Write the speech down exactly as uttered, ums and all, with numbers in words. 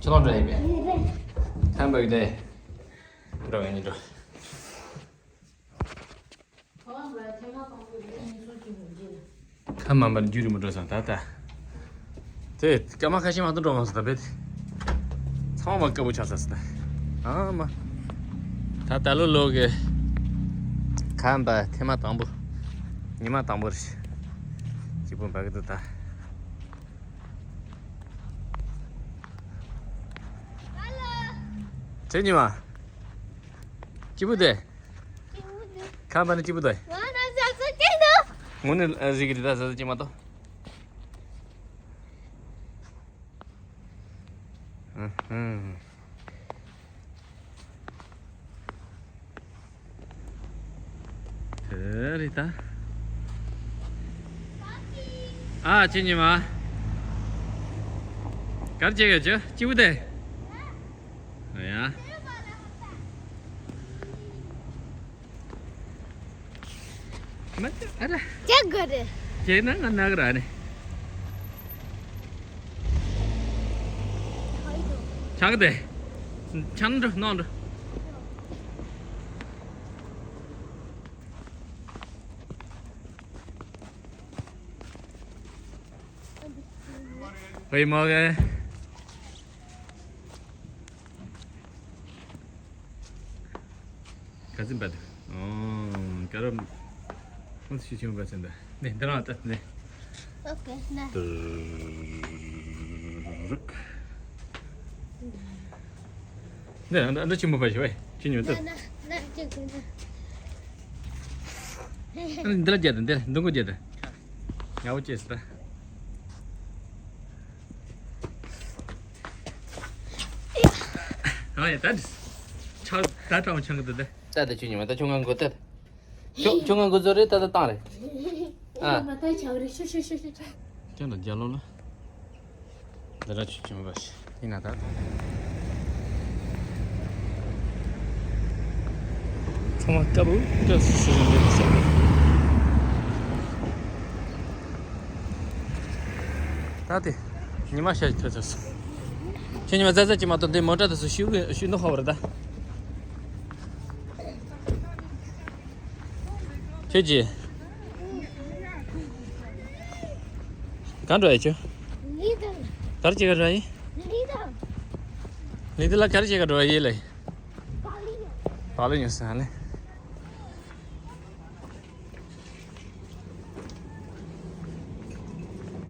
ཁྱེད་རང་འགྲོ་ཡིན་པས། ཐམ་པ་གི་དེ། འགྲོ་ཡིན་འགྲོ། ཁ་མ་མར་རྒྱུ་རི་མོ་འགྲོ་སོང་ད་ལྟ། དེ་སྐར་མ་ཁ་ཤས་མ་གཏོགས་འགྲོ་མ་སོང་ད་བེད། ཚང་མ་དཀར་པོ་ཆགས་ས་སོང་ད། ཨ་མ། ད་ད་ལོ་ལོ་གི་ཁམས་པ་ཐེངས་མ་དང་པོ། ཉི་མ་དང་པོ་རེད། སྐྱིད་པོ་འབའ་གི་འདུག་ད། ཁྱེད་ཉི་མ། སྐྱིད་པོ་དེ། ཁམས་པ་ནི་སྐྱིད་པོ་དེ། ང་ནི་ཟ་ཟ་སྐྱིད་འདུག་ངོ་ནི་རིག་གི་རེད་ད་ཟ་ཟ་སྐྱིད་མ་གཏོགས། ཨུ་ཧུམ། དེ་རེད་ད། ཨ་ཅེ་ཉི་མ། གར་ཅེ་ག་ཅེ་སྐྱིད་པོ་དེ། ཨ་ཡ། མ་ཨ་ར། ཅེ་ག་རེད། ཅེ་ན་ང་ན་ག་ར་ནི། ཆག་དེ། ཆང་འགྲོ་ནང་འགྲོ། ཧོꯏ་མོ་གེ། ག་ཚིམ་པ་དེ། ཨོ། ཀ་ར། ཁོང་ཚོ་ཤི་ཆེན་པ་ཚིམ་པ། ནས་འདི་རང་ལྟ་ནས། ཨོ་ཀེ་ན། ཏུ་རུག་ནས་འདི་འདི་ཆེན་པོ་པ་ཞིག་བས། ཅི་ཉོ་ཏུ། ན་ན་ཅི་གོ་ན། འདི་ལ་རྒྱལ་དང་འདི་ལ་འདུག་གོ་རྒྱལ་དང་། ཡག་པོ་སྐྱེས་སོང་ད། ཨ་ཡ་ད། ཆག་ད་ཀྲང་ཆང་གི་འདུག་ད། ད་ད་ཁྱོད་ཉི་མ་ད་ཁྱོད་ང་མགོ་ད། ཁྱོད་ཁྱོད་ང་མགོ་བཟོ་རེད་ད་ད་བཏང་རེད། ཨ། ང་ད་ཆག་རེད་ཤུ་ཤུ་ཤུ་ཤུ་ཤུ། ཁྱོད་ད་རྒྱལ་ལོ་ལ། འདི་ར་ཆུ་ཆུ་མ་ཞིག་ཡིན་ན་ད། ཚང་མ་དཀར་པོ་དཀར་སུ་སུ་རེད་འདི་ཟེར་ནས། ད་དེ་ཉི་མ་ཤར་ཐོས་ཚར་སོང་། ཁྱོད་ཉི་མ་ཙག་ཙག་ཅིག་མ་གཏོགས་འདི་མོ་ཊ་དེ་ཚོ་ཤུགས་ཤུགས་འདུག་ཧ་བ་རེད་ད། ཁྱོད་ཀྱིས། གང་འགྲོ་ཡ་ཁྱོད། ལི་དང་། གར་ཅིག་ག་འགྲོ་ཡི། ལི་དང་། ལི་དེ་ལ་གར་ཅིག་ག་འགྲོ་ཡི་ལེ། བག་ལེབ་ཉོ། བག་ལེབ་ཉོ་ས་ལེ།